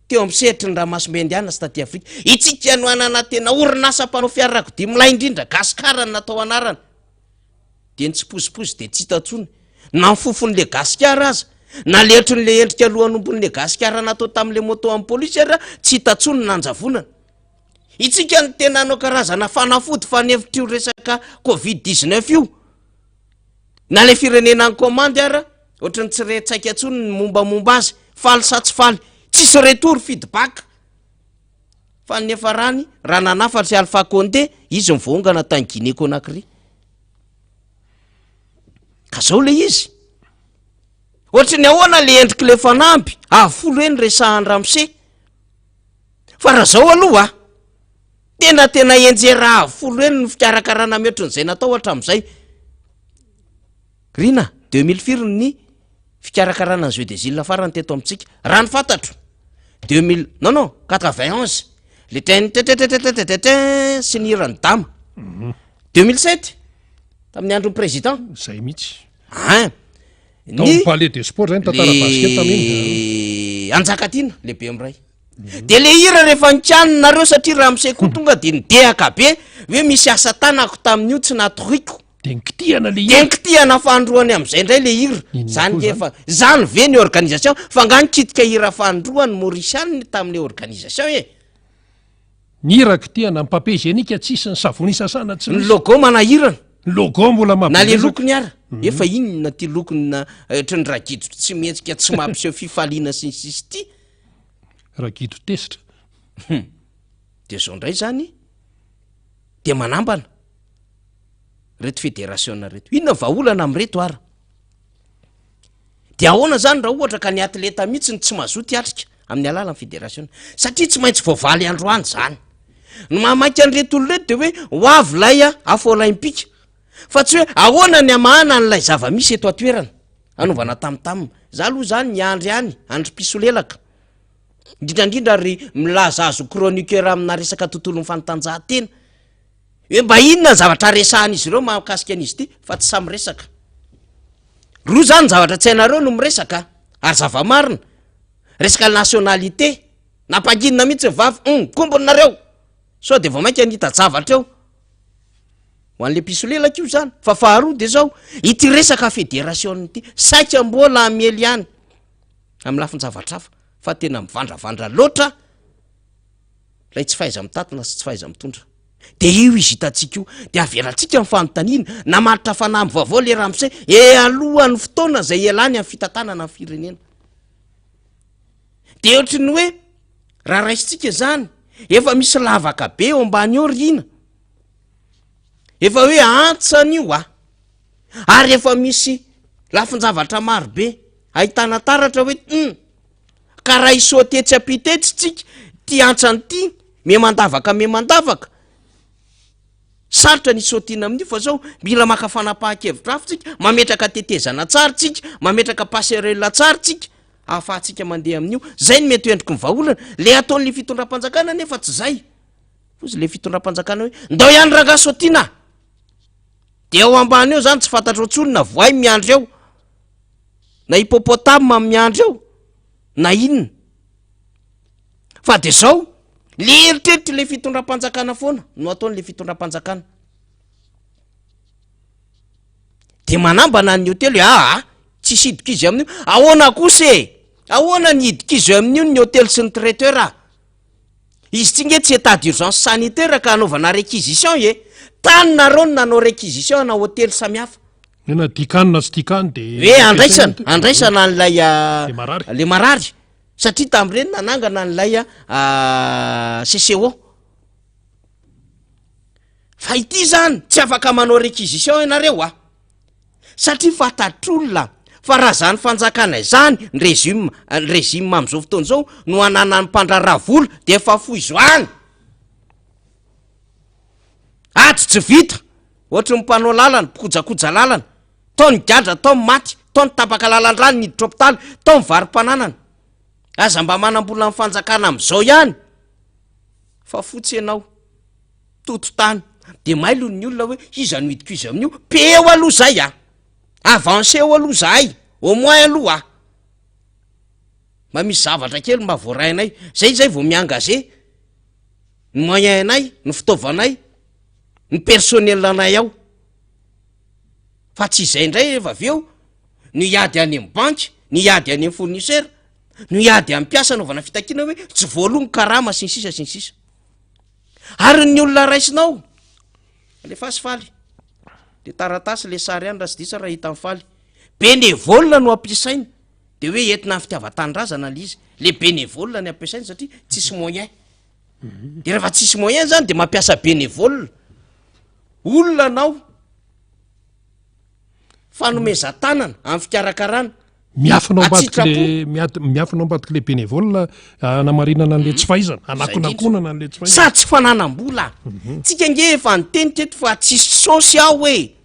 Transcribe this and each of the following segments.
Teo amin'ny sehatry ny ranomasimbe Indiana sy taty Afrika. Itsika no hanana tena orinasa mpanao fiarakodia milay indrindra, Gasikara no natao anarana. Dia nitsipozipozy dia tsy hita intsony. Na ny fofon'le Gasikara aza, na le ohatrin'le endrika lohanombon'le Gasikara natao tamin'le moto an'ny polisy ary tsy hita intsony ny nanjavonana. Itsika no tena hanao karazana fanafody fanefitr'io resaka covid 19 io. Na le firenena nikomandy ara, ohatran'ny tsy re tsaika intsony ny mombamomba azy, faly sa tsy faly, tsisy retour, feedback. Fa ny niafarany, raha nanafatry Alpha Condé, izy no voaongana tany Guinée Conakry. Ka zao le izy. Ohatry ny ahoana le endrik'le fanamby, avo folo heny resahan'i ramose. Fa raha zao aloha, tena tena enjera avo folo heny ny fikarakarana mihoatran'izay natao hatramin'izay. Rina, 2000 firy ny fikarakarana ny jeux des îles farany teto amintsika? Raha ny fantatro, 2000, non non, 91, le tin tetetetetetetin sy ny hiran'i Dama. 2007, tamin'ny andron'ny président. Zay mihitsy. Ein. Tao amin'ny palais des sports zay ny tantara basket tamin'iny. Le Anjakatiana, le Bemiray. De le hira rehefa nikianina nareo satria ramose koa tonga de nidehaka be hoe misy asa tanako tamin'io tsy natoriko. De nikitihana le hira. De nikitihana fanindroany am'izay indray le hira. Inona Zany koa nge zany? fa zany ve ny organisation? Fa nga nikitika hira fanindroany Mauritian tam'le organisation e? Ny hira kitihana, ny papier hygiénique tsisy, ny savony isasana tsy Ny misy. logo manahirana. Ny logo mbola Na le mahabelezaka. lokony ara. Efa inona ty lokony na ohatran'ny ragidro tsy mihetsika tsy mampiseho fifaliana sy ny sisa ty. Ragidro tezitra. Hum. De zao ndray zany de manambana reto federasiona reto. Inona vahaolana amin'ireto ara? De ahoana zany raha ohatra ka ny atleta mihitsy no tsy mazoto hiatrika amin'ny alalan'ny federasiona? Satria tsy maintsy voavaly androany zany. Ny mahamaika an'ireto olona ireto de hoe ho avy ilay afo olaimpika. Fa tsy hoe ahoana ny hamahana an'ilay zava-misy eto an-toerana. Hanaovana tam-tam. Za aloha zany miandry any, andry mpisolelaka. Indrindra indrindra ry milaza azy ho chroniqueur amina resaka tontolon'ny fanatanjahantena. Hoe mba inona ny zavatra resahan'izy ireo mahakasika an'izy ity fa tsy samy resaka. Roa zany ny zavatra tsy hainareo no miresaka ary zava-marina. Resaka nationalité. Nampanginina mihitsy ny vava. Hum, kombony nareo. Sao de vao mainka nita-javatra eo. Ho an'le mpisolelaka io zany. Fa faharoa de zao, ity resaka federation ity, saika mbola hamely ihany amin'ny lafin-javatra hafa fa tena mivandravandra loatra ilay tsy fahaiza-mitatana sy tsy fahaiza-mitondra. De io izy hitantsika io, de avelantsika ny fanontaniana, namaritra fanamby vaovao le ramose, e alohan'ny fotoana izay ialany amin'ny fitantanana ny firenena. De ohatry ny hoe raha raisintsika izany, efa misy lavaka be eo ambany eo ry Ina. Efa hoe antsany io a! Ary efa misy lafin-javatra maro be ahitana taratra hoe hum! Ka raha hi-sauter tsy ampita etsy tsika, ty antsany ty, miha-mandavaka miha-mandavaka, sarotra ny hi-sauter-na amin'io fa zao mila maka fanapahan-kevitra hafa tsika, mametraka tetezana tsara tsika, mametraka passerelle tsara tsika, ahafahantsika mandeha amin'io, zay no mety ho endriky ny vahaolana, le ataon'le fitondram-panjakana nefa tsy zay. Hozy le fitondram-panjakana hoe ndao ihany rangaha Sotiana a! De ao ambany eo zany tsy fantatrao tsony na voay miandry eo, na hippopotame miandry eo, na inona. Fa de zao, le eritreritry le fitondram-panjakana foana no ataon'le fitondram-panjakana. De manambana ny hotely hoe aa, tsisy hidika izy amin'io. Ahoana kosa e? Ahoana ny hidika izy amin'io ny hotely sy ny traiteur a? Izy ity nge tsy état d'urgence sanitaire ka hanaovana réquisition e! Tany nareo no nanao réquisition ana hotely samihafa. Hoe na tiakany na tsy tiakany de Hoe andraisana, andraisana an'ilay Le marary. le marary. Satria tamin'ireny nanangana an'ilay CCO. Fa ity zany tsy afaka manao réquisition ianareo a! Satria fantatr'olona fa raha izany fanjakana izany, ny régime, ny régime amin'izao fotoana izao no ananan'ny mpandraharaha vola dia efa foizo any. Ady tsy vita, ohatry ny mpanao lalana, mpikojakoja lalana, tao ny gadra, tao ny maty, tao ny tapaka lalan-drà niditra hopitaly, tao ny varo-pananana. Aza mba manam-bola amin'ny fanjakana amin'izao ihany fa fotsy ianao. Toto tany. De mailo ny olona hoe iza no hidiko iza amin'io, peo aloha zay a! Avanceo aloha zahay, au moins aloha a! Mba misy zavatra kely mba voarainay. Zay zay vao mi-engager ny moyen-nay, ny fitaovanay, ny personnel-nay ao. Fa tsy izay indray rehefa avy eo no hiady any amin'ny banky, ny hiady any amin'ny fournisseur, no hiady amin'ny mpiasa anaovana fitakiana hoe tsy voaloa ny karama sy ny sisa sy ny sisa. Ary ny olona raisinao, alefaso faly. Le taratasy le sary ihany raha tsy diso raha hitan'i Faly. Bénévole no ampiasaina. De hoe entina amin'ny fitiavan-tanindrazana le izy. Le bénévole ny ampiasaina satria tsisy moyen. De rehefa tsisy moyen zany de mampiasa bénévole. Olona anao fanomezan-tanana amin'ny fikarakarana. Miafina ao ambadiky le miady miafina ao ambadiky le bénévole hanamarinana an'le tsy fahaizana, hanakonakonana an'le tsy fahaizana. Sa tsy fananam-bola? Tsika nge efa niteny teto fa tsisy saosy ao e!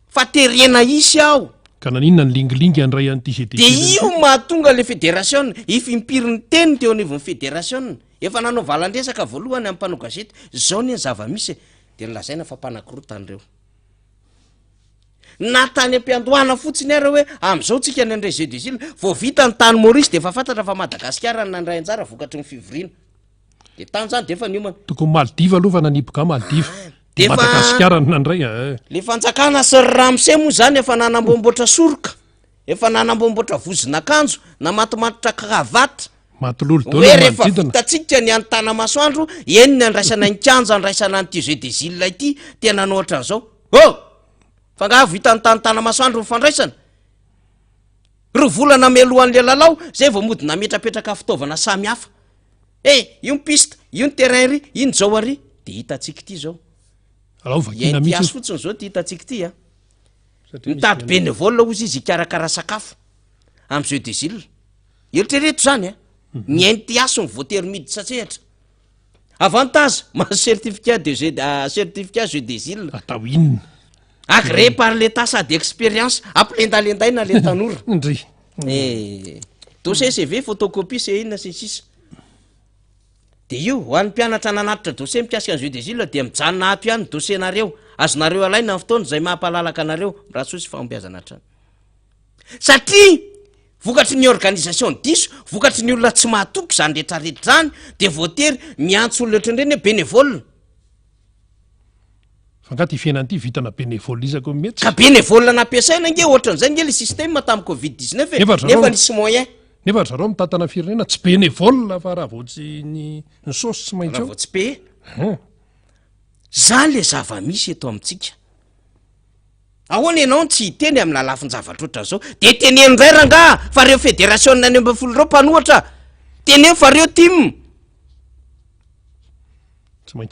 Fa terena hisy ao. Ka naninona ny lingilingy handray an'ity GDG De io mahatonga le federasiona, efa impiry niteny teo anivon'ny federasiona, efa nanao valan-dresaka voalohany amin'ny mpanao gazety, zao anie ny zava-misy e! De nolazaina fa mpanakorotana ireo. Na tany am-piandohana fotsiny ary hoe amin'izao tsika ny handray jeux des îles, vao vita ny tany Maurice de efa fantatra fa Madagasikara no nandray anjara vokatry ny fivoriana. De tany zany de efa niomana. Tokony Maldives aloha fa naniboka Maldives. Ah, de Madagasikara no nandray eh. Le fanjakana sy ry ramose moa zany efa nanamboamboatra soroka, efa nanamboamboatra vozon'akanjo, namatomatotra cravate. Maty lolo daholo Hoe rehefa vitantsika ny any Tanamasoandro, eny ny andraisana ny kianja andraisana an'ity jeux des îles ity, tena nanao ohatran'izao. Oh! Fa angaha vitan'ny tany Tanamasoandro ny fandraisana? Roa volana mialohan'le lalao, zay vao mody nametrapetraka fitaovana samihafa. Eh! Io ny piste, io ny terrain ry, iny zao ary. De hitantsika ity zao. Alao vakiana mihitsy io. fotsiny zao ty hitantsika ity a. Mitady bénévole hozy izy hikarakara sakafo amin'ny jeux des îles. Eritrereto zany a. Ny NTH no voatery miditra an-tsehatra. Avantage, mahazo certificat de jeux, certificat jeux des îles. Atao inona? Agréé par l'État sady expérience, ampilendalendaina le tanora. Ndry. Eh, dossier CV, photocopie, sy inona sy ny sisa. De io, ho an'ny mpianatra nanatitra dossier mikasika ny jeux des îles dia mijanona ato ihany ny dossier-nareo. Azonareo alaina ny fotoana izay mahampalalaka anareo. Mirary soa sy fahombiazana hatrany. Satria vokatry ny organisation diso, vokatry ny olona tsy mahatoky izany rehetrarehetra izany dia voatery miantso olona ohatran'ireny hoe bénévole. Fa nga ty fiainana ty vitana bénévole iza ko mety? Ka bénévole nampiasaina ange ohatran'izay ange le système tamin'ny covid 19 e, Nefa ry zareo nefa nisy moyen. Nefa ry zareo mitantana firenena tsy bénévole fa raha vao tsy ny ny saosy tsy maintsy Raha eo. vao tsy paye. Hum. Zany le zava-misy eto amintsika. Ahoana ianao no tsy hiteny amina lafin-javatra ohatran'izao? Dia teneno indray rangaha fa ireo federasiona 16 ireo mpanohatra, teneno fa ireo tim.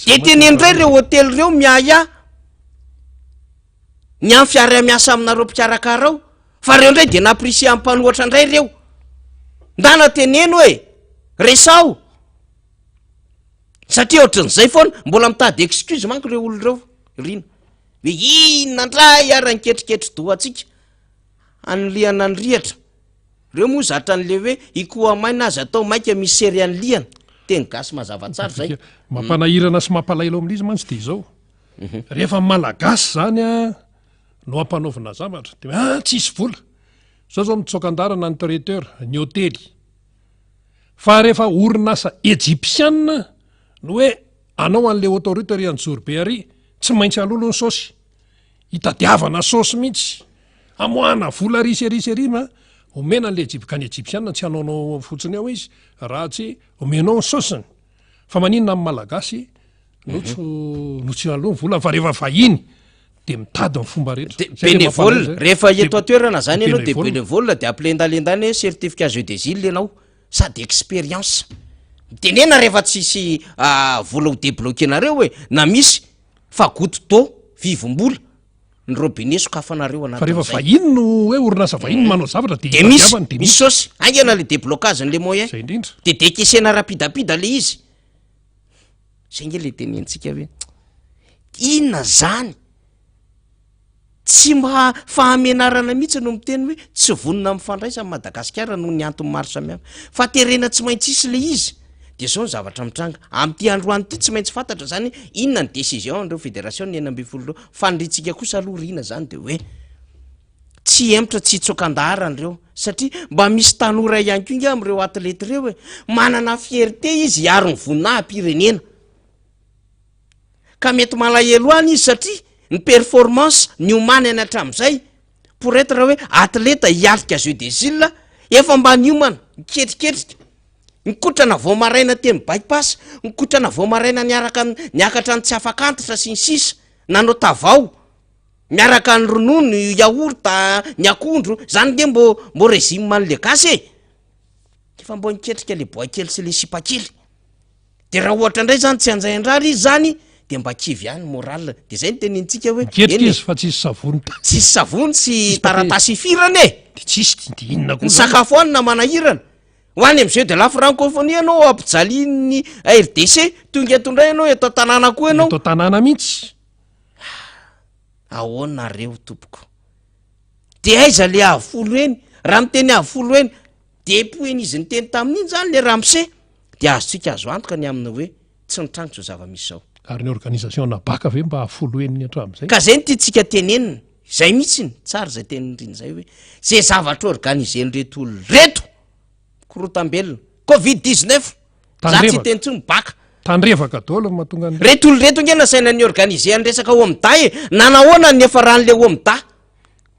Dia teneno indray ireo hotely ireo miahiahy ny amin'ny fiaraha-miasa aminareo mpikarakara ao, fa ireo indray dia nampirisihany mpanohatra indray ireo. Ndana teneno e! Resaho! Satria ohatran'izay foana, mbola mitady excuse manko ireo olona ireo, Rina. Hoe inona ndray ary ny ketriketri-dohantsika hanilihana ny rihatra. Reo moa zatra an'le hoe hikoha-maina aza atao maika misy sery anilihana. Teny gasy mazava tsara zay. Mampanahirana sy mampalahelo amin'izy mantsy dia izao. Rehefa malagasy zany a no ampanaovina zavatra dia ah tsisy vola. Zao zao mitsoaka an-dalana ny traiteur, ny hotely. Fa rehefa orinasa ejipsiana no hoe Anao an'le autoroute ary Anjorobe ary tsy maintsy alolo ny saosy. Hitadiavana saosy mihitsy. Amoahana vola ary sy ary sy ary ma omena an'le Ejip ka ny Ejipsiana tsy hanaonao fotsiny ao izy raha tsy omenao ny saosiny. Fa maninona amin'ny Malagasy no tsy no tsy aloha ny vola fa rehefa vahiny de mitady ny fomba rehetra. De bénévole, rehefa eto an-toerana zany ianao de bénévole de ampilendalendana hoe certificat jeux des îles ianao. Sady expérience. Mitenena rehefa tsisy vola ho debloquer-nareo e, na misy fa goutte d'eau, vivim-bola, ny robinet sokafanareo Fa rehefa anatin'izay. vahiny no hoe orinasa vahiny no manao zavatra dia De misy, itadiavany dia misy misy. saosy, haingana le déblocage-n'le moyen. Zay indrindra. De décaisser-na rapidapida le izy. Zay nge le tenenintsika hoe inona zany? Tsy mba fahamenarana mihitsy no miteny hoe tsy vonona amin'ny fandraisana Madagasikara noho ny antony maro samihafa. Fa terena tsy maintsy hisy ilay izy. Dia izao ny zavatra mitranga. Amin'ity androany ity tsy maintsy fantatra izany hoe inona ny décision an'ireo fédération 16 ireo. Faniriantsika kosa aloha Rina izany dia hoe. Tsy hihemotra tsy hitsoaka an-daharana ireo satria mba misy tanora ihany koa ingahy amin'ireo atleta ireo e! Manana fierté izy hiaro ny voninahim-pirenena. Ka mety malahelo any izy satria ny performance niomanany hatramin'izay pour être hoe atleta hiatrika jeux des îles efa mba niomana, niketriketrika, nikotrana vao maraina teny by-pass, nikotrana vao maraina niaraka niakatra ny tsy afak'antitra sy ny sisa, nanao tavao. Miaraka ny ronono, yaourt, ny akondro, zany nge mbô mbô régime an'le gasy e! Efa mbô niketrika le boay kely sy le sipa kely. De raha ohatra ndray zany tsy anjay andrara izy zany de mba kivy ihany moral, de zay no tenenintsika hoe Miketrika eny e! izy fa tsisy savony. Tsisy savony sy taratasy ifirana e! De tsisy, de inona koa Ny zany? sakafo hanina manahirana. Ho any amin'ny jeux de la francophonie ianao ampijalian'ny RDC, tonga eto indray ianao eto an-tanàna koa ianao. Eto an-tanàna mihitsy. Ahoana reo tompoko? De aiza le avo folo heny? Raha miteny avo folo heny, depuis iny izy niteny tamin'iny zany le ramose de azontsika azo antoka ny amin'ny hoe tsy nitranga zao zava-misy zao. Ary ny organisation na baka ve mba avo folo heniny hatramin'izay? Ka zay no tiantsika tenenina, zay mihitsiny, tsara zay tenin'i Rina zay hoe ze zavatra organiser-n'ireto olona reto, Korotam-belona. Covid 19. Za tsy hiteny intsony baka. Tandrevaka daholo ny mahatonga an'ireny. Reto olona reto ange nasaina ni-organiser ny resaka OMDA e. Nanahoana ny niafaran'le OMDA?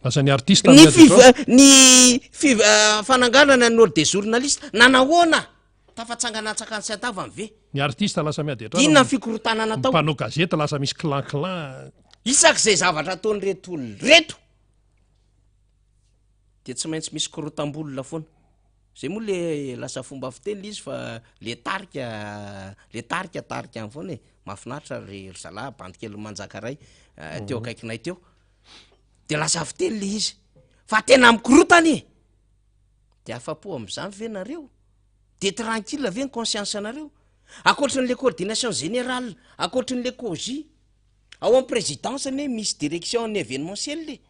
Lasa ny artiste Ny fiv- ny fiv- fananganana ny ordre des journalistes nanahoana? Tafatsangana antsakany sy andavany ve? Ny artiste lasa miady hatrany. Inona ny fikorotanana tao? Ny mpanao gazety lasa misy clan clan. Isak'izay zavatra ataon'ireto olona ireto. Dia tsy maintsy misy korotam-bolona foana. Zay moa le lasa fomba fiteny le izy fa le tarika le tarika tarika any foana e. Mahafinaritra ry ry zalahy bandy kely Manjakaray teo akaikinay teo. De lasa fiteny le izy fa tena mikorotana e. De afa-po am'zany ve nareo? De tranquille ve ny conscience anareo? Ankoatran'le coordination générale, ankoatran'le COJI, ao am présidence anie misy direction ny événementiel e.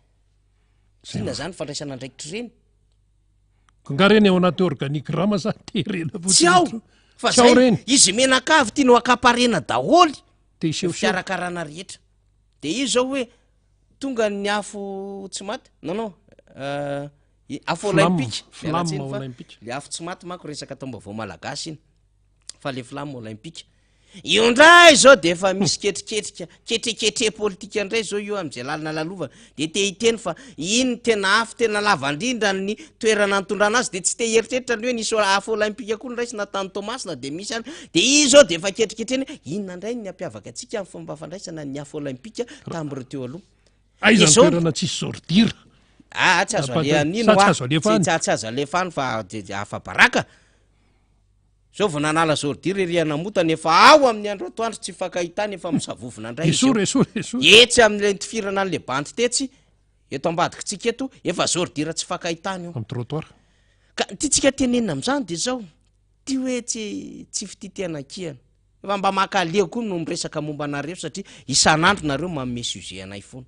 Inona zany fandraisana andraikitra ireny? Nga reny ao anaty organigramme sa terena fotsiny? Tsy ao fa Tsy ao zay reny. izy menakavy ty no akaparena daholo Te hisehoseho. fikarakarana rehetra. De izy zao hoe tonga ny afo tsy maty, non non, euh, i- afo Flamme, olympique, miala flamme tsiny fa olympique. le afo tsy maty manko resaka taom-baovao malagasy iny. Fa le flamme olympique. Io indray izao dia efa misy ketriketrika, ketreketre politika indray izao io amin'izay lalina lalovana. Dia te hiteny fa iny no tena afo tena lava indrindra ny toerana nitondrana azy, dia tsy te hieritreritra ny hoe nisy afo olympique koa noraisina tany Toamasina dia misy any. Dia io izao dia efa ketriketrena hoe inona indray ny hampiavaka antsika amin'ny fomba fandraisana ny afo olympique tamin'ireo teo aloha. Aiza ny toerana tsisy ordure? Ah, tsy azo aleha an'iny hoa. Sa tsy azo alefa any? Tsy azo alefa any fa afa-baraka. Zao vao nanala zordure ery Anamotany efa ao amin'ny andro atoandro tsy ifankahitana efa misavovona indray izy Esory eo. esory esory. Etsy amin'ilay nitifirana an'ilay bandy tetsy eto ambadikitsika eto efa zordure tsy ifankahitana io. Amin'ny trottoir. Ka ny tiantsika tenenina amin'izany dia izao, ty hoe tsy tsy fitia te hanankihana. Fa mba mankaleo koa no miresaka momba anareo satria isan'andro nareo manome sujet anay foana.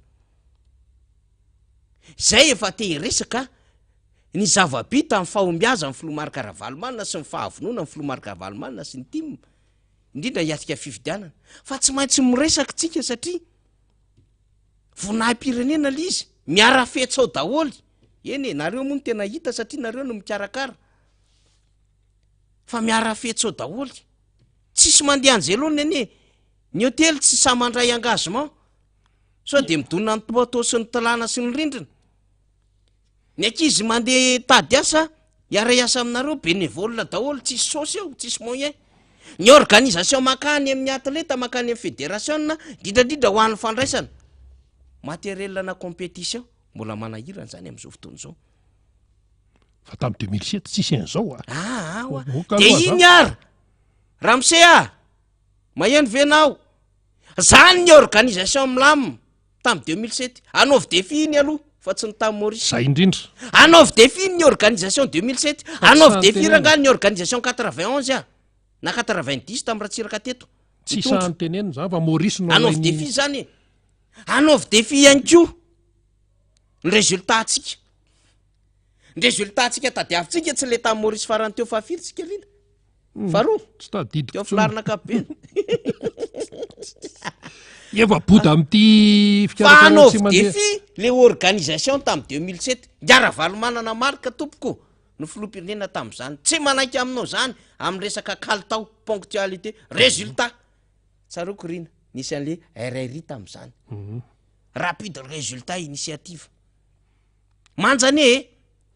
Zay efa te hiresaka Ny zava-bita amin'ny fahombiazan'ny filoha Marc Ravalomanana sy ny fahavononan'ny filoha Marc Ravalomanana sy ny tim, indrindra hiatrika fifidianana. Fa tsy maintsy miresaka tsika satria voninahim-pirenena le izy, miara-fetsy ao daholo. Eny e, nareo moa no tena hita satria nareo no mikarakara. Fa miara-fetsy ao daholo. Tsisy mandeha anjelony anie. Ny hotely tsy sahy mandray engagement. Sao dia midona ny toatoa sy ny tolàna sy ny rindrina. Ny ankizy mandeha hitady asa, hiara-hiasa aminareo, bénévole daholo, tsisy saosy eo, tsisy moyen. Ny organisation mankany amin'ny atleta, mankany amin'ny fédération, indrindra indrindra ho an'ny fandraisana matériel na compétition, mbola manahirana izany amin'izao fotoana izao. Fa tamin'ny 2007 tsisy an'izao a. Ah, ah, oa. Oka De aloha iny za. ary, ramose ah, maheno ve nao? Zany ny organisation milamina. Tam 2007. Anaovy défi iny aloha fa tsy ny tam Maurice. Zay indrindra. Anaovy défi ny organisation 2007. Fa tsy Anaovy sahy défi nitenenana. rangaha ny organisation 91 ah. Na 90 tam Ratsiraka teto. Tsy Nitondra. sahy nitenenana zany fa Maurice no Anaovy alain'ny défi zany e. Anaovy défi ihany koa ny résultat tsika. Ny résultat tsika tadiavintsika tsy le tam Maurice farany teo fahafiry tsika Lina? Faharoa? Tsy tadidiko Teo intsony. filarina ankapobeny. Efa boda amin'ity Fa fikarakarana anaovy tsy mandeha. défi le organisation tamin'ny 2007. Ingahy Ravalomanana Marc tompoko no filoham-pirenena tamin'izany. Tsy manaiky aminao izany amin'ny resaka kalitao, ponctualité, résultat. Tsaroako Rina, nisy an'le RRI tamin'izany. Rapide Résultat Initiative. Manja anie e!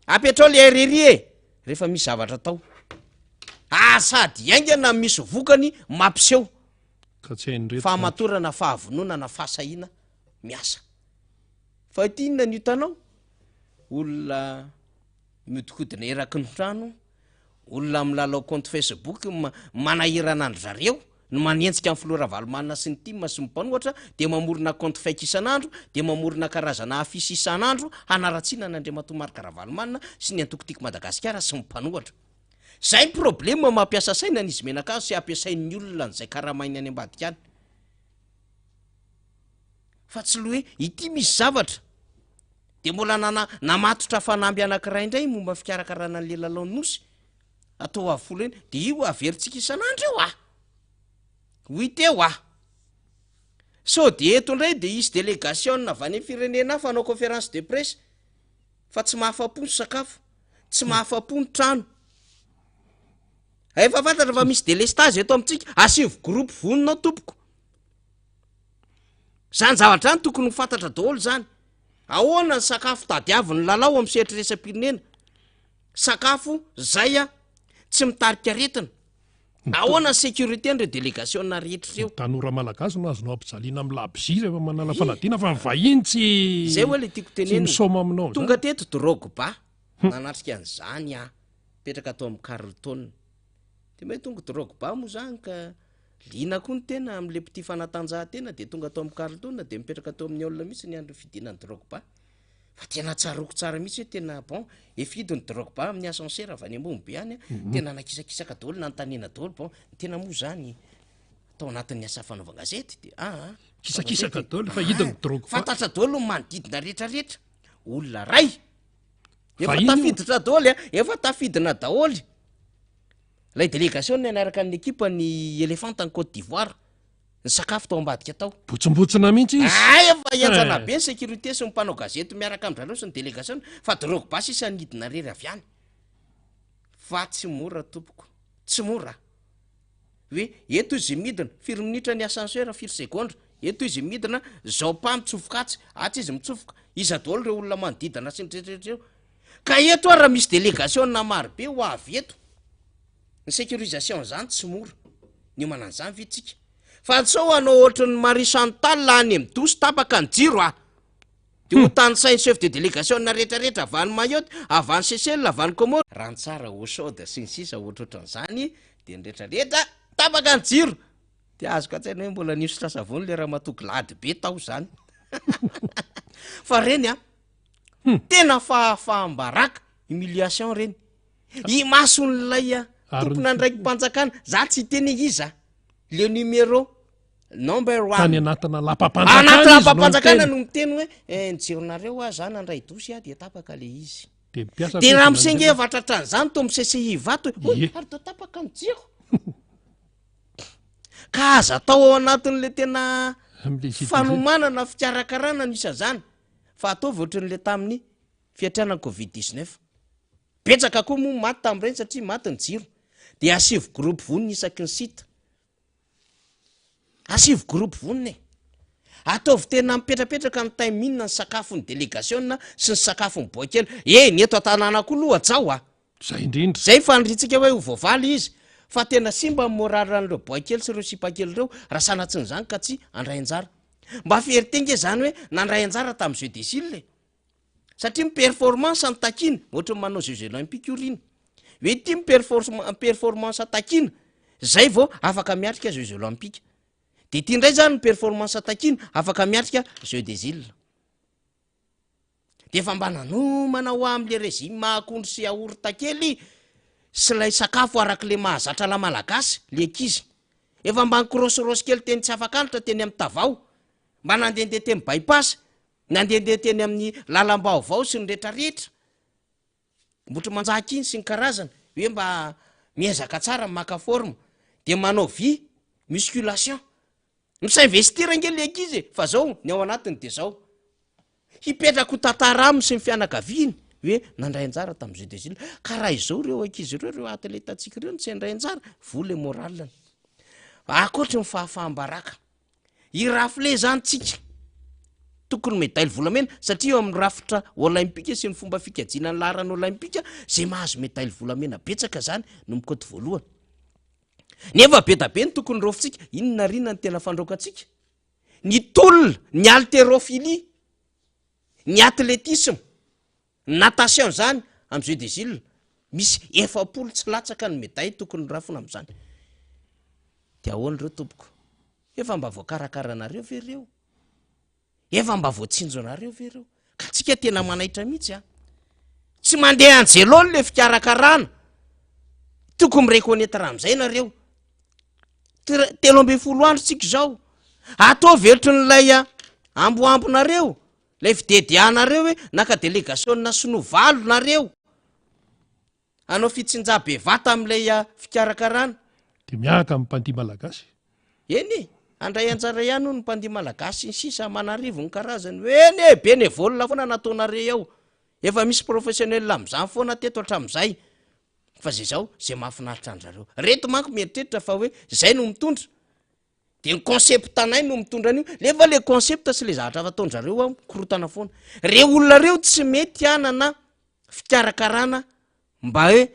Apetrao le RRI e! Rehefa misy zavatra atao. Ah, sady haingana misy vokany mampiseho. Ka tsy hain'ireto zany. Fahamatorana, fahavononana, fahasahiana miasa. Fa ity inona no hitanao? Olona mihodinkodina eraky ny trano, olona milalao compte Facebook manahirana an-dry zareo, ny manenjika ny filoha Ravalomanana sy ny tim sy ny mpanohatra dia mamorona compte fake isan'andro, dia mamorona karazana affiche isan'andro hanaratsiana an'Andriamatoa Marc Ravalomanana sy ny antoko Tiako Madagasikara sy ny mpanohatra. Zay ny problème mampiasa saina an'izy menakazo sy ampiasain'ny olona an'izay karamainy any ambadika any. Fa tsy le hoe ity misy zavatra dia mbola nana namatotra fanamby anankiray indray momba ny fikarakarana an'le lalaon'ny nosy atao avo folo eny dia io averintsika isan'andro io ah! Ho hita eo ah! Sao dia eto indray dia hisy délégation avy any amin'ny firenena hafa hanao conférence de presse fa tsy mahafa-po ny sakafo, tsy mahafa-po ny trano. Efa fantatra fa misy délestage eto amintsika, asivo groupe vonona ao tompoko. Zany zavatra zany tokony ho fantatra daholo zany. Ahoana ny sakafo tadiavin'ny lalao amin'ny sehatra iraisam-pirenena? Sakafo zay a tsy mitarika aretina. Ahoana ny sécurité an'ireo délégation rehetra ireo? Ny tanora malagasy no azonao ampijaliana amin'ny labozia rehefa manala fanadina fa ny vahiny tsy Zay ho'a le tiako tsy tenenina. misaoma aminao Tonga zany. teto Drogba nanatrika an'izany aho, mipetraka tao amin'ny Carlton. Dia hoe tonga Drogba moa zany ka liana koa ny tena amin'ilay mpitia fanatanjahantena dia tonga tao amin'ny Carlton dia mipetraka tao amin'ny hall mihitsy niandry ny fidinan'i Drogba. Fa tena tsaroako tsara mihitsy hoe tena bon, efa hidin'i Drogba amin'ny ascenseur avy any ambony be any, tena nakisakisaka daholo, nanontaniana daholo, bon, ny tena moa zany tao anatin'ny asa fanaovan-gazety dia aa, Kisakisaka daholo efa hidin'i Drogba. Fantatra daholo ny manodidina rehetrarehetra, olona ray, efa Vahiny io. tafiditra daholo a, efa tafidina daholo. Ilay délégation niaraka ny ekipa ny Elephant any Côte d'Ivoire. Nisakafo tao ambadika tao. Botsombotsona mihitsy izy. Ay, efa henjana Eh. be ny sécurité sy ny mpanao gazety miaraka amin-dry zareo sy ny délégation fa Drogba sisa nidina irery avy any. Fa tsy mora tompoko, tsy mora. Hoe eto izy midina, firy minitra ny ascenseur, firy segondra, eto izy midina, zao pas mitsofoka atsy, atsy izy mitsofoka, iza daholo ireo olona manodidina sy ny rehetra ireo. Ka eto ary raha misy délégation maro be ho avy eto, Ny sécurisation an'izany tsy mora. Niomana an'izany ve tsika? Fa sao hanao ohatran'ny Marie Chantal any amin'ny douche tapaka ny jiro ah! De ho tanisain'ny chef de délégation rehetra rehetra avy any Mayotte, avy any Seychelles, avy any Comores, rano tsara, eau chaude sy ny sisa ohatrohatran'izany de ny rehetra rehetra tapaka ny jiro! De azoko an-tsaina hoe mbola nihosotra savony le ramatoa Glady be tao zany. Fa reny an, tena fahafaham-baraka, humiliation reny. Imason'ilay tompon'andraiki-panjakana, za tsy hiteny hoe iza, le numéro number one. Tany anatina lapam-panjakana Anaty izy no lapam-panjakana niteny. no miteny hoe eh, ny jironareo aho za nandray dosy aho dia tapaka le izy. Dia mpiasa Dia koa raha izy misenga nandeha. efa tratran'izany to amin'ny CCI Ivato hoe, Ie. hoy, ary toa tapaka ny jiro. Ka aza atao ao anatin'le tena Amin'le zidizid. fanomanana fikarakarana ny isan'izany fa ataovy ohatran'le tamin'ny fiatrana ny covid 19. Betsaka koa moa maty tamin'ireny satria maty ny jiro. Dia asivo groupe vonona isaky ny site. Asivo groupe vonona e. Ataovy tena mipetrapetraka ny timing ny sakafon'ny delegasiona sy ny sakafon'ny boay kely. E, ny eto an-tanàna koa aloha hajao a. Zay indrindra. Zay faniriantsika hoe ho voavaly izy. Fa tena simba ny moral an'ireo boay kely sy ireo sipa kely ireo raha sanatrin'izany ka tsy handray anjara. Mba fierté nge zany hoe nandray anjara tamin'ny jeux des îles e. Satria ny performance no takiana, ohatry ny manao jeux olympiques io r'ina. Hoe ity ny performance takiana, zay vao afaka miatrika jeux olympiques. De ity indray zany ny performance takiana, afaka miatrika jeux des îles. De efa mba nanomana ho am'le régime akondro sy yaourt kely sy ilay sakafo arak'le mahazatra la malagasy le ankizy. Efa mba nikorosirosy kely teny Tsiafakanitra, teny amin'ny Tavao, mba nandehandeha teny Bypass, Nandehandeha teny amin'ny lalam-baovao sy ny retraretra, Ambohitrimanjaka iny sy ny karazany, hoe mba miezaka tsara maka forme, dia manao vy, musculation. Mi-s'investir ange le ankizy e, fa zao ny ao anatiny de zao. Hipetraka ho tantara aminy sy ny fianakaviany hoe nandray anjara tamin'ny jeux des îles. Ka raha izao ireo ankizy ireo, ireo atletantsika ireo no tsy handray anjara, voa le moral-ny. Ankoatry ny fahafaham-baraka. Hi-rafle zany tsika. Tokony medaily volamena satria eo amin'ny rafitra olaimpika sy ny fomba fikajiana ny laharana olaimpika, zay mahazo medaily volamena betsaka zany no mikaoty voalohany. Nefa be da be ny tokony raofintsika. Inona ary inona ny tena fandraokantsika? Ny tolona, ny haltérophilie, ny athlétisme, ny natation zany amin'ny jeux des îles misy 40 tsy latsaka ny medaille tokony rafina amin'izany. Dia ahoana ireo tompoko? Efa mba voakarakaranareo ve ireo? Efa mba voatsinjonareo ve ireo? Ka tsika tena manaitra mihitsy a. Tsy mandeha anjelony le fikarakarana. Tokony mi-reconnaître amin'izay nareo. 13 andro tsika izao. Ataovy ohatran'ilay amboambonareo, ilay fidedianareo hoe naka délégation sinoa valo nareo. Hanao fitsinjà bevata amin'ilay fikarakarana. Dia miahaka amin'ny mpandihy malagasy. Eny e! Handray anjara ihany hono ny mpandihy malagasy sy ny sisa aman'arivo ny karazany. Eny e! Bénévole foana nataonareo ao. Efa misy professionnel amin'izany foana teto hatramin'izay. Fa zay zao, zay mahafinaritra an-dry zareo. Reto manko mieritreritra fa hoe zay no mitondra. Dia ny concept anay no mitondra an'io. Nefa le concept sy le zavatra ataon-dry zareo ao mikorotana foana. Reo olona reo tsy mety hanana fikarakarana mba hoe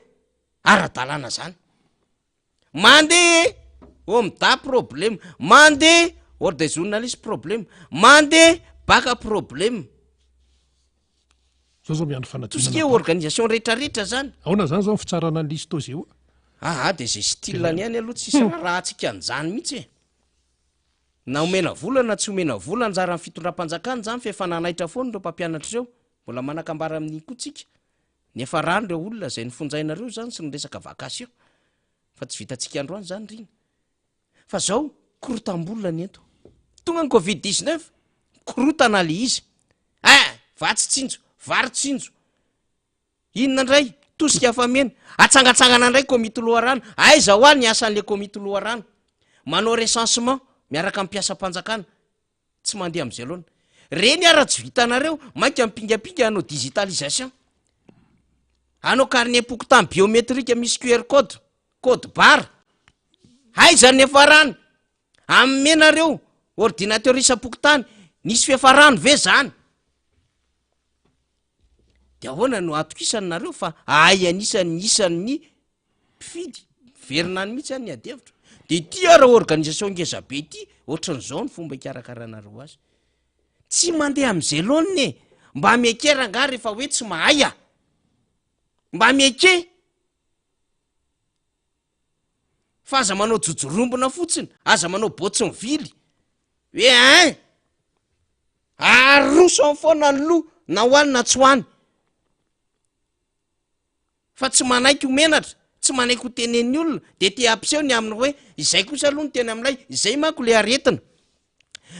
ara-dalàna zany. Mandeha OMDA problème, mandeha ordre des journalistes problème, mandeha baka problème. Zao zao miandry fanadinana. Tout ce qui est organisation rehetrarehetra zany. Ahoana zany zao ny fitsarana ny liste eo? Aa de zay style any ihany aloha tsisy raharahantsika an'izany mihitsy e. Na omena vola na tsy omena vola anjaran'ny fitondram-panjakana izany fa efa nanaitra foana ireo mpampianatra ireo. Mbola manan-kambara amin'iny koa tsika. Niafarany ireo olona izay nofonjainareo izany sy ny resaka vacation. Fa tsy vitantsika androany izany ry ina. Fa zao korotam-bolona ny eto. Tonga ny covid 19, korotana le izy. Eh, vatsy tsinjo, vary tsinjo. Inona indray? Tosika hafamena. Atsangatsangana indray komity loharano. Aiza hoa ny asan'le komity loharano? Manao recensement miaraka amin'ny mpiasam-panjakana. Tsy mandeha amin'izay loana. Reny ara tsy vitanareo, mainka mipingapinga hanao digitalisation. Hanao carnet-pokontany biométrique misy QR code. Code barre. Aiza ny niafarany? Amin'ny menareo, ordinateur isam-pokontany, nisy fiafarany ve zany? De ahoana no atokisany nareo fa ahay anisan'ny isan'ny mpifidy? Miverina any mihitsy any ny ady hevitra. De ity ara organisation ngeza be ity, ohatran'izao ny fomba ikarakaranareo azy. Tsy mandeha amin'izay laoniny e! Mba mieke rangahy rehefa hoe tsy mahay a! Mba mieke! Fa aza manao jojorombona fotsiny, aza manao bôtsy mivily hoe ein! Aroso any foana ny loha na ho any na tsy ho any. Fa tsy manaiky ho menatra, tsy manaiky ho tenenin'ny olona, de te hampiseho ny amin'ny hoe izay kosa aloha no tena milay, izay manko le aretina.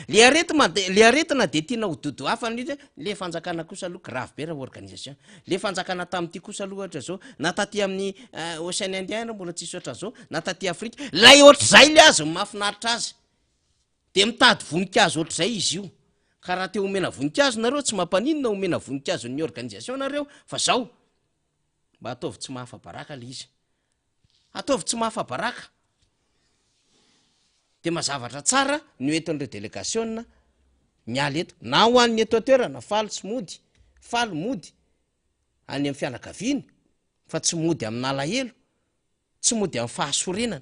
Le aretina de, le aretina de tiana ho dodohafana mihitsy hoe le fanjakana kosa aloha grave be raha organisation. Le fanjakana tamin'ity kosa aloha ohatra zao, na taty amin'ny Ocean Indien aloha mbola tsisy ohatran'izao, na taty Afrika. Lay ohatr'izay le azy no mahafinaritra azy. De mitady voninkazo ohatr'izay izy io. Ka raha te homena voninkazo nareo tsy mampaninona homena voninkazon'ny organisation nareo fa zao, mba ataovy tsy mahafa-baraka le izy. Ataovy tsy mahafa-baraka. Dia mazavatra tsara ny ho entin'ireo delegasiona miala eto, na ho an'ny eto an-toerana, faly tsy mody, faly mody any amin'ny fianakaviany, fa tsy mody amin'alahelo, tsy mody amin'ny fahasorenana,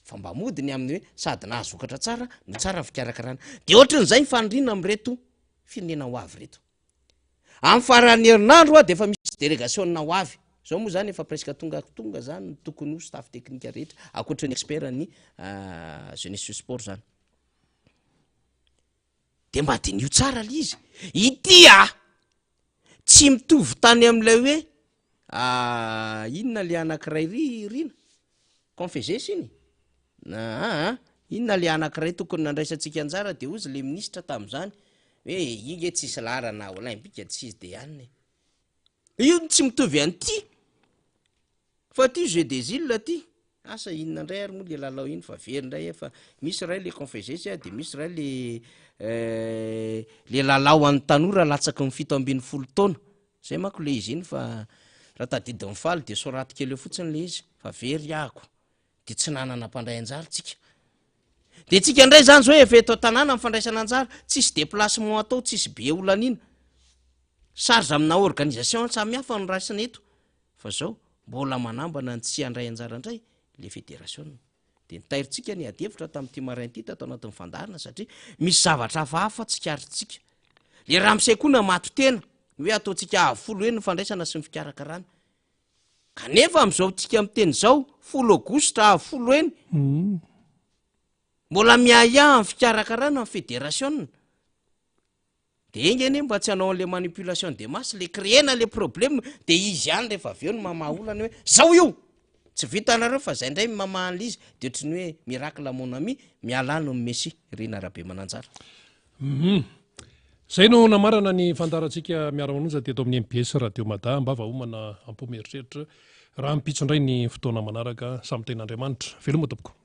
fa mba mody ny amin'ny hoe sady nahazo vokatra tsara no tsara ny fikarakarana. Dia ohatran'izay ny faniriana amin'ireto firenena ho avy ireto. Amin'ny faran'ny herinandro hoa dia efa misy delegasiona ho avy. Zao moa zany efa presque tonga tonga zany ny tokony ho staff technique rehetra ankoatra ny expert ny jeunesse sy sport zany. Dia mba diniho tsara le izy. Ity a! Tsy mitovy tany amin'ilay hoe inona le anankiray ry Rina? Confeges iny? Aa inona le anankiray tokony nandraisantsika anjara de hozy le minisitra tamin'izany hoe io nge tsisy laharana olympique tsisy de anona e. Io tsy mitovy an'ity fa ty jeux des îles ty. Asa inona indray ary moa le lalao iny fa very indray fa misy iray le confeges de misy iray le le lalao an'ny tanora latsaky ny 17 taona. Zay manko le izy iny fa raha tadidin'i Faly de soraty kely eo fotsiny le izy fa very ahako de tsy nanana mpandray anjara tsika. De tsika indray zany zao efa eto an-tanàna ny fandraisana anjara, tsisy déplacement atao, tsisy billet ho laniana. Charge amina organisation samihafa no raisina eto. Fa zao, mbola manambana ny tsy handray anjara indray le federasiona. Dia nitairintsika ny ady hevitra tamin'ity maraina ity tato anatin'ny fandaharana satria misy zavatra hafahafa tsikaritsika. Le ramose koa namato tena hoe ataontsika avo folo heny ny fandraisana sy ny fikarakarana. Kanefa amin'izao tsika miteny izao, folo aogositra avo folo heny. Mbola miahiahy amin'ny fikarakarana ny federasiona. De enga anie mba tsy hanao an'le manipulation de masse, le créer-na le problème de izy ihany rehefa avy eo no mamaha olana hoe zao io! Tsy vitanareo fa zay ndray no mamaha an'le izy de ohatry ny hoe miracle mon ami, miala any ny Messi, Rina Rabemananjara. Hum. Zay no namarana ny fandaharantsika miara-manonja teto amin'ny mbs Radio Mada. Ambava homana am-po mieritreritra. Rahampitso indray ny fotoana manaraka. Samy tahin'Andriamanitra. Veloma tompoko.